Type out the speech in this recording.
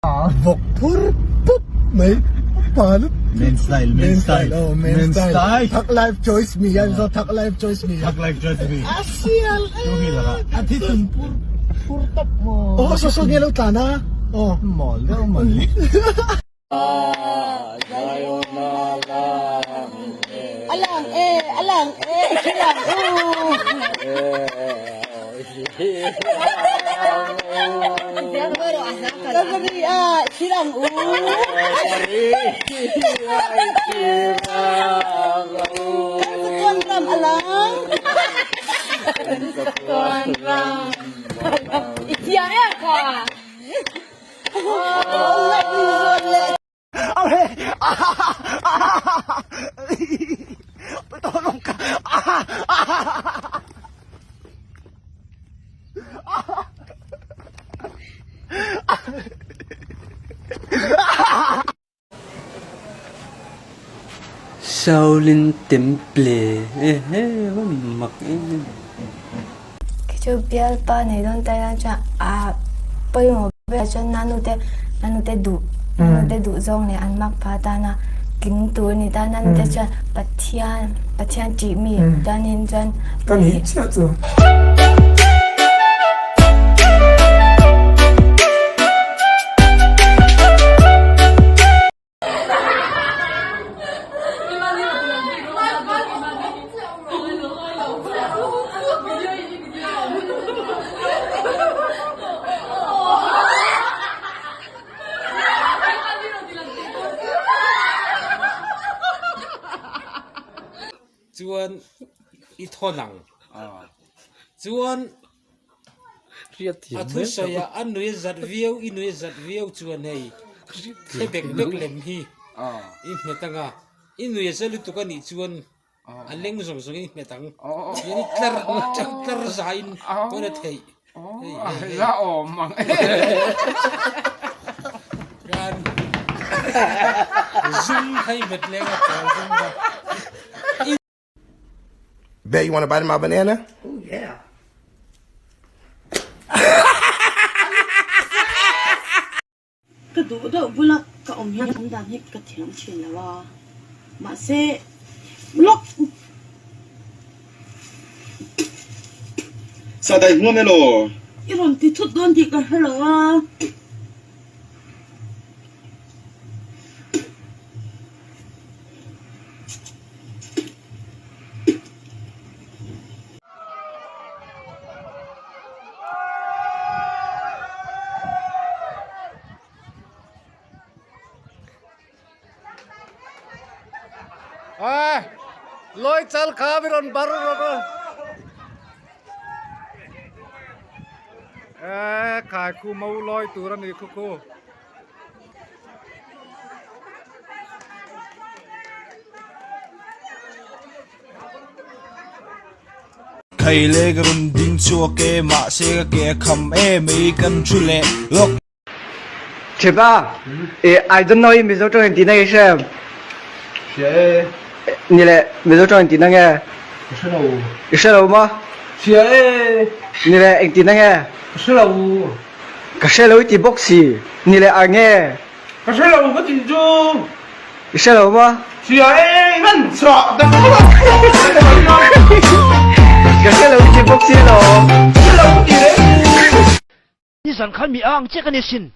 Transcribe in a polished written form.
Vawk phur pup mai pa lut. Men style, men style. Oh, men style. Thak life choice mi yan so thak life choice mi. Thak life choice mi. A sial. Tu hi laka. A thi tun pur pur top mo. Oh, so so nge lo tlan a. Oh, mol deuh mol. Alang e, alang e, alang u. Shaolin Temple ehe va mak em em. Khi chu bialpa nei dawn ta ila chuan a pawimawh ber chuan nanute nanute duh nanute duh zawng leh an mak pha tana tling tur a ni ta nanute chuan Pathian Pathian tih mi chuanin chuan Ka nih chiah chu. Chuan i thawn ang. Chuan a thusawi ah a nui zat viau i nui zat viau chuan hei thle bek bek lem hi i hmet ang a, i nui za lutuk a nih chuan a leng zawng zawng in i hmet ang. Tihian i tlar tlar zaiin pawn a theih. La awm ang e. Kan zum kha i hmet leng a pawl zum kha. Bet you want to bite my banana? Oh yeah. Ka duh deuh bula ka awm hian awm dan hi ka thiam thin lo a, mahse block. Sadai hmuam elaw? I rawn ti thut dawn tih ka hre lo a. Loi chal kha mi rawn bar rawk a e khai khu mo loi tur a ni khu khu. Thei le ka rawn ding chhuak e mahse ka ke a kham em mai kan thu leh lawk. Thipa, e I don't know i Mizo tawng in tihna nge hre em? Hria e. Ni le, Mizo tawng in tihna nge? Ka hre lo. I hre lo maw? Hria e. Ni le, eng tihna nge? Ka hre lo. Ka hre lo i ti bawk si. Ni le, a nge? Ka hre lo ka tih chu. I hre lo maw? Hria e, ngan chah dak Ka hre lo i ti bawk si lo. Hre lo ka ti reng. Nizan khan mi a ang chiah ka ni sin.